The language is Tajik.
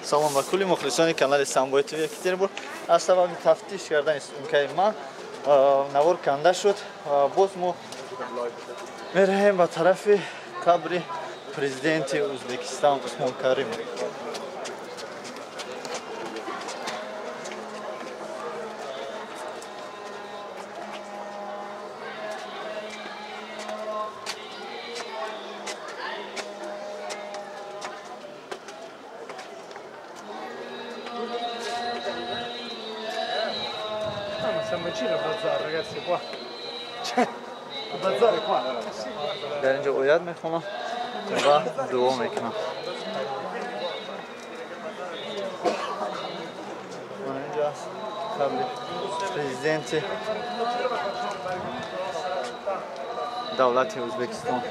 Салом ба кулли мухлисони канали Самбой ТВ Екатеринбург. Аз сабаби тафтиш кардани сумкаи ман навор канда шуд. Боз мо мераҳем ба тарафи қабри президенти Ӯзбекистон Усмон Каримов. Siamo in giro a bazar, ragazzi, qua. Cioè, il bazar è qua. Дар инҷо оят мехонам ва дуо мекунам. Мана инҷо аст қабри президенти давлати Ӯзбекистон.